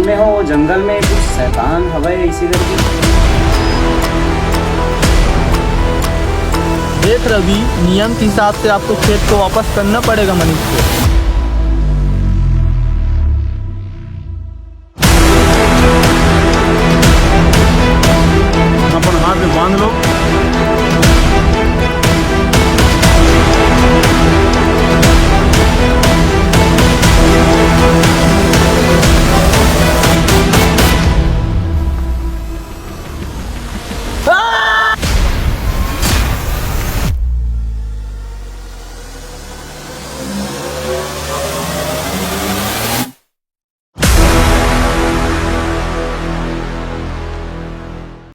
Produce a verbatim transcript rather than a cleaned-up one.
में हो, जंगल में कुछ शैतान हवय इसी करके। देख रवि, नियम के हिसाब से आपको खेत को वापस करना पड़ेगा मनीष को।